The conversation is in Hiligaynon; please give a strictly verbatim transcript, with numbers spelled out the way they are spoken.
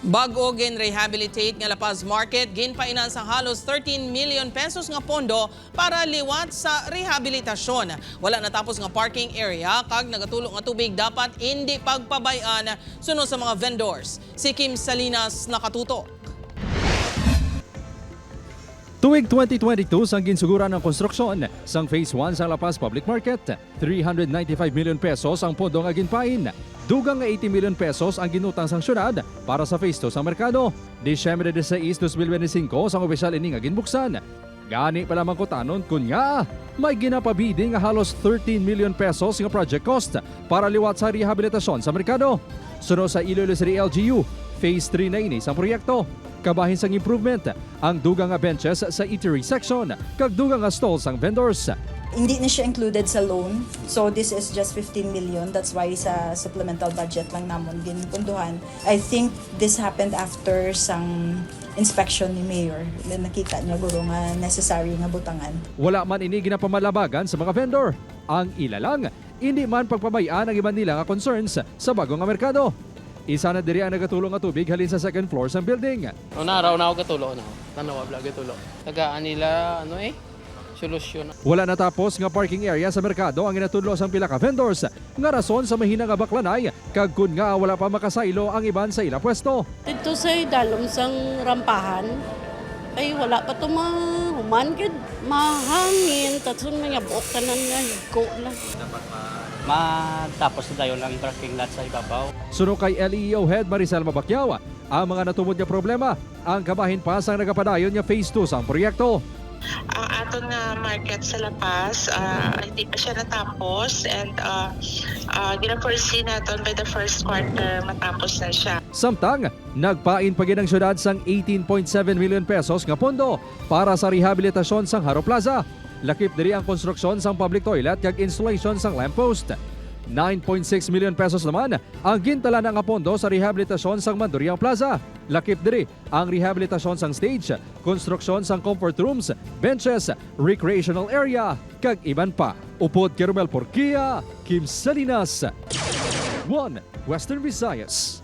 Bag-o gin-rehabilitate nga La Paz Market ginpainan sang halos thirteen million pesos nga pondo para liwat sa rehabilitasyon. Wala natapos nga parking area kag nagatulo nga tubig dapat indi pagpabay-an, suno sa mga vendors. Si Kim Salinas nakatutok. Tuig twenty twenty-two sang ginsuguran ang konstruksyon sang Phase one sang La Paz Public Market, three hundred ninety-five million pesos ang pondo nga ginpain. Dugang nga eighty million pesos ang ginutang sang syudad para sa Phase two sang merkado. Disyembre dieciséis, dos mil benti singko sang opisyal ini nga ginbuksan. Gani pa lamang kutanon kon ngaa may ginapabidi nga halos thirteen million pesos nga project cost para liwat sa rehabilitasyon sa merkado. Suno sa Iloilo City L G U, Phase three na ini sang proyekto. Kabahin sang improvement ang dugang nga benches sa eatery section kag dugang nga stall sang vendors. Hindi na siya included sa loan. So this is just fifteen million. That's why sa supplemental budget lang namon ginpunduhan. I think this happened after sang inspection ni Mayor na nakita niya guro nga necessary nga butangan. Wala man ini ginapamalabagan sa mga vendor. Ang ila lang, indi man pagpabay-an ang iban nila nga concerns sa bago nga merkado. Isa na diri ang nagatulo nga tubig halin sa second floor sang building. Una ra, una ako gatulo, una. Tanawa, bla, gatulo. Tagaan nila, ano eh, solusyon. Wala natapos nga parking area sa merkado ang ginatudlo sang pila ka vendors nga rason sa mahina nga baklanay kag kon ngaa wala pa makasaylo ang iban sa ila pwesto. Didto sa idalom sang rampahan, ay wala pa to mahuman gid. Mahangin, tapos may buok tanan nga higko na. Matapos na dayon ang parking lot sa ibabaw. Suno kay L E O Head Maricel Mabacquiao, ang mga natumod nga problema ang kabahin pa sang nagapadayon nga phase two sang proyekto. Ang aton nga market sa La Paz, ah, hindi pa siya natapos and ah, ah, gina-foresee naton by the first quarter matapos na siya. Samtang, nagpain pa gid ang syudad sang eighteen point seven million pesos nga pondo para sa rehabilitasyon sang Jaro Plaza. Lakip diri ang konstruksyon sang public toilet kag installation sang lamppost. Nine point six million pesos naman ang gintalana nga pondo sa rehabilitasyon sang Mandurriang Plaza. Lakip diri ang rehabilitasyon sang stage, konstruksyon sang comfort rooms, benches, recreational area, kag iban pa. Upod kay Romel Porquia, Kim Salinas, One Western Visayas.